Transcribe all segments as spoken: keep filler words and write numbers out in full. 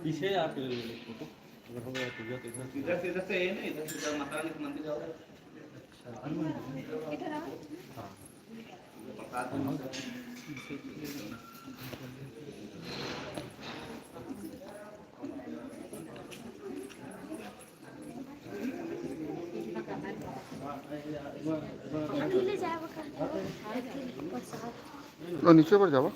पीछे आके ले लो फोटो, अगर हो गया तो। इधर से, इधर से ये नहीं, इधर से इधर माता रानी के मंदिर जाओ। इधर आओ। हाँ। प्रसाद। ले जाए वो प्रसाद। नीचे पर जावा।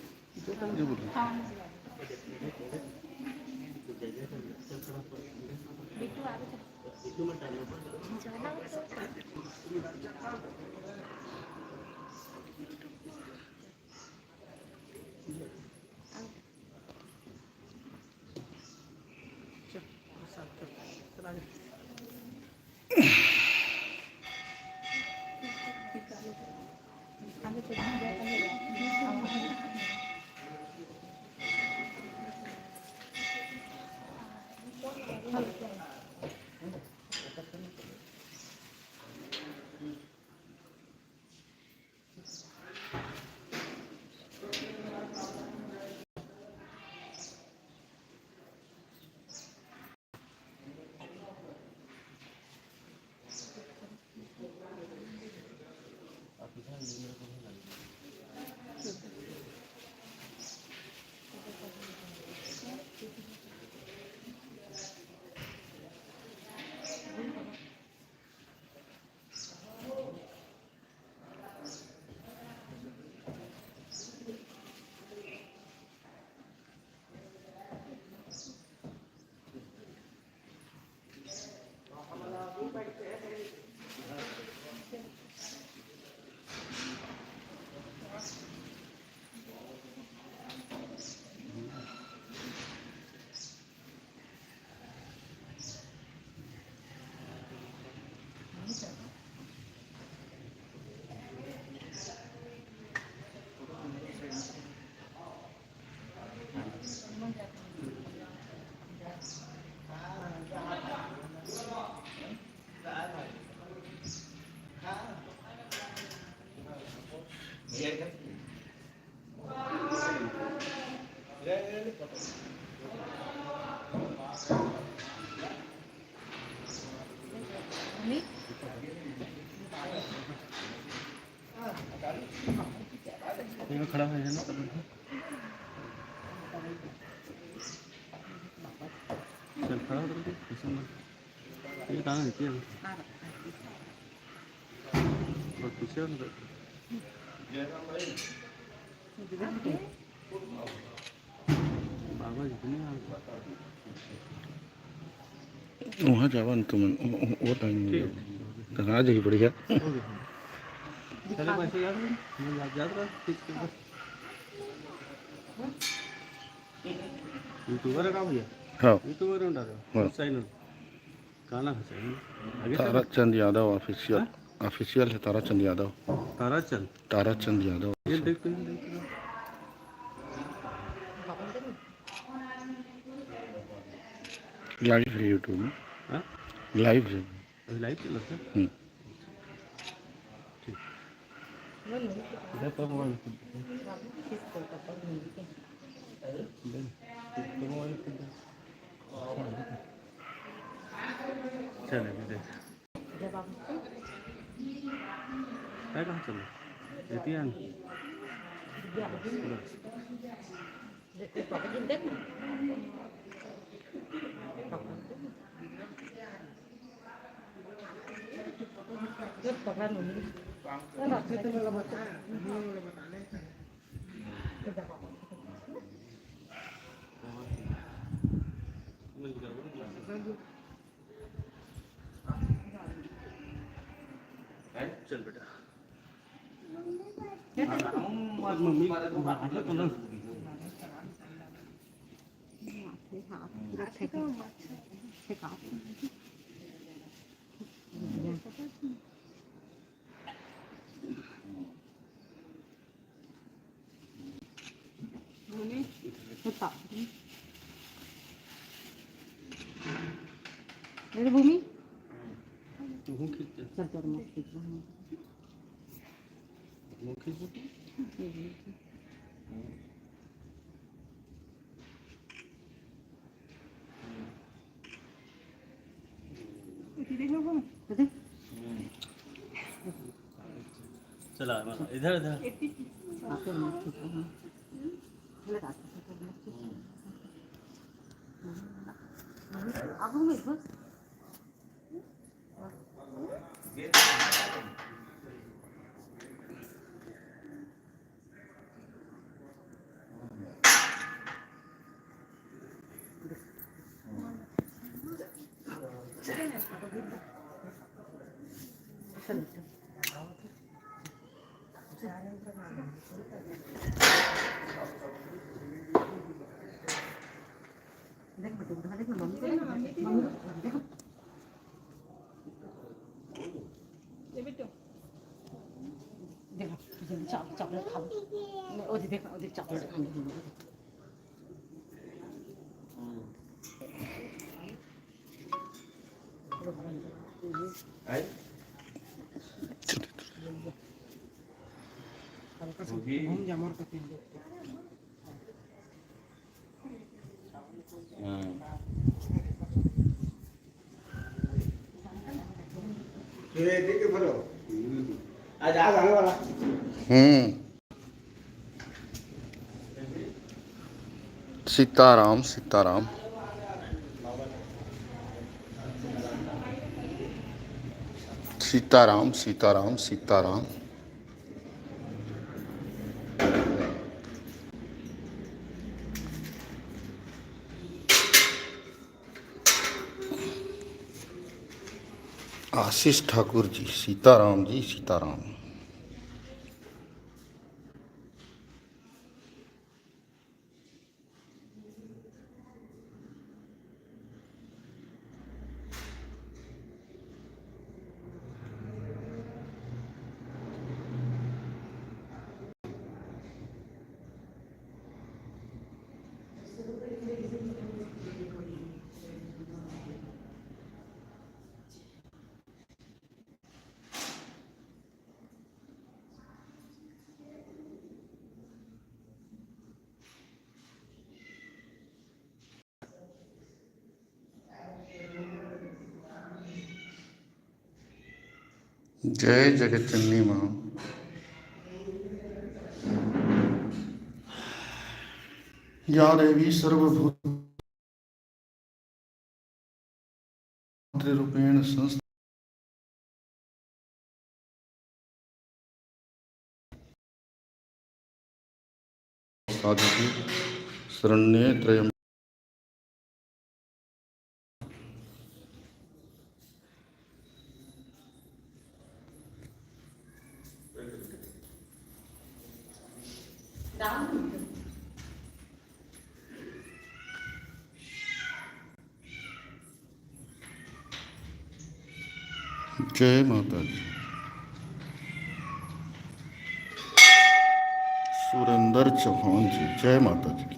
यहाँ खड़ा है ना। चल, खड़ा हो जल्दी, पीछे मत। ये कहाँ है, क्या है? और पीछे वाला बैठ। बाबा जी नहीं आ रहे। वहाँ जावा न तुम, वो, वो, वो टाइम में ठीक। जाओ। तो आ जाइए, बढ़िया। हो गया। चलो, पैसे याद रहे? मैं याद, याद रहा, ठीक, ठीक, बस। यूट्यूबर है का भैया? हाँ। यूट्यूबर है, डालो। हाँ। चैनल। का नाम है चैनल? आगे चलो। ताराचंद यादव ऑफिशियल। हाँ? ऑफिशियल है ताराचंद यादव। ताराचंद? ताराचंद यादव। ये देखते हैं, देखते हैं। लाइव है YouTube में। हाँ? लाइव है। अभी लाइव चल रहा है? हम्म। ठीक। इधर तो मोबाइल खुद। इधर तो मोबाइल खुद। चल, अभी देख। है कहाँ चल? एटीएम। भूमि, होता। अरे भूमि। तू खींच। चल, चल, मैं खींच रहा हूँ। वो खींच। चला, इधर, इधर। देखो, चॉकलेट खाओ। ओदे देखो, ओदे चॉकलेट खाने। हम्म। सीताराम, सीताराम। सीताराम, सीताराम, सीताराम। आशीष ठाकुर जी, सीताराम जी, सीताराम। जय जगत जननी माँ। या देवी सर्वभूत रूपेण संस्थिता साधु शरण्ये त्र्यंबके। जय माता दी। सुरेंद्र चौहान जी, जय माता दी।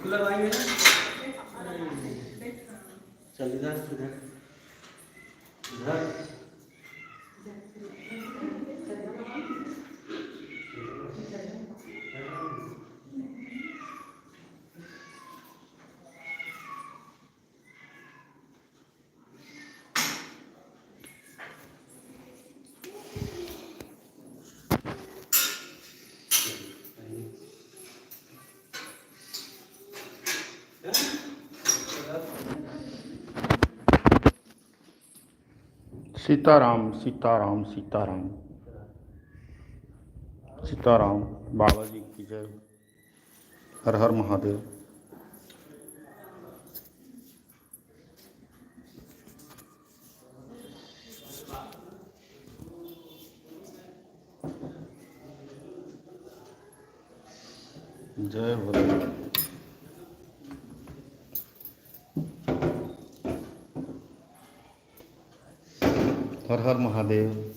लगाएंगे ना। चल इधर, इधर, इधर। सीताराम, सीताराम, सीताराम, सीताराम। बाबा जी की जय। हर हर महादेव। जय भोले। हर हर महादेव।